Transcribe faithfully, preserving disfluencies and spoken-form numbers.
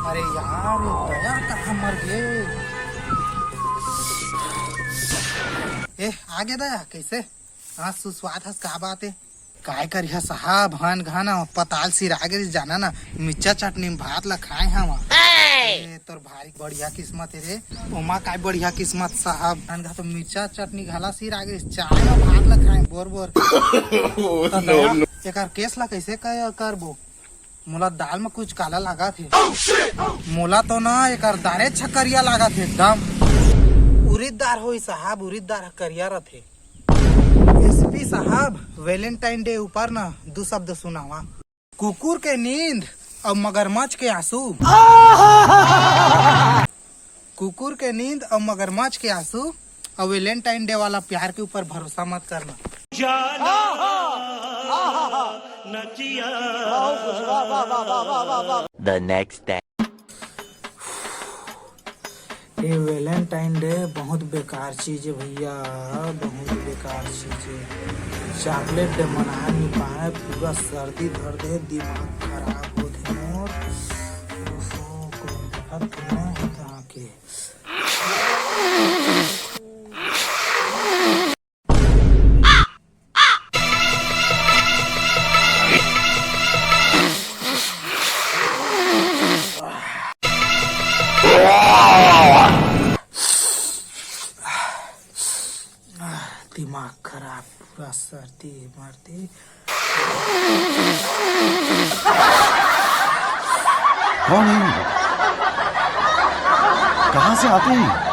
अरे यार, ये दया कहाँ मर गे? ए, आ गे दया, कैसे? हाँ, सुस्वाद हस, का बात है? काय करिहा साहब, हन घा ना पताल सिरा गे रिहिस, जाना ना, मिर्चा चटनी में भात ला खाए हवा। ए, तोर भारी बढ़िया किस्मत है रे। ओमा काय बढ़िया किस्मत साहब, हन घा तो मिर्चा चटनी घला सिरा गे रिहिस, चाय में भात ला खाए बोर बोर। तो दया, एकर केस ला कैसे क-, करबो? मोला दाल में कुछ काला लागत हे। मोला तो ना एकर दारे छकरिया लागत हे एकदम। उरीद दार होई साहब, उरीद दार ह करिया रथे। एसपी साहब, Valentine Day ऊपर ना दू शब्द सुनावा। कुकुर के नींद अउ मगरमच्छ के आंसू। कुकुर के नींद अउ मगरमच्छ के आंसू अउ Valentine Day वाला प्यार के ऊपर भरोसा मत करना। The next day. ये Valentine Day बहुत बेकार चीज है भैया, बहुत बेकार चीज है। Chocolate Day मनाए नहीं पाए, पूरा सर्दी धर दे, दिमाग खराब होत हे मोर। ओहो, कोई देखत तो नहीं है कहाँ के। दिमाग खराब, पूरा सर्दी मर्दी। कौन है ये लोग? कहाँ से आते हैं?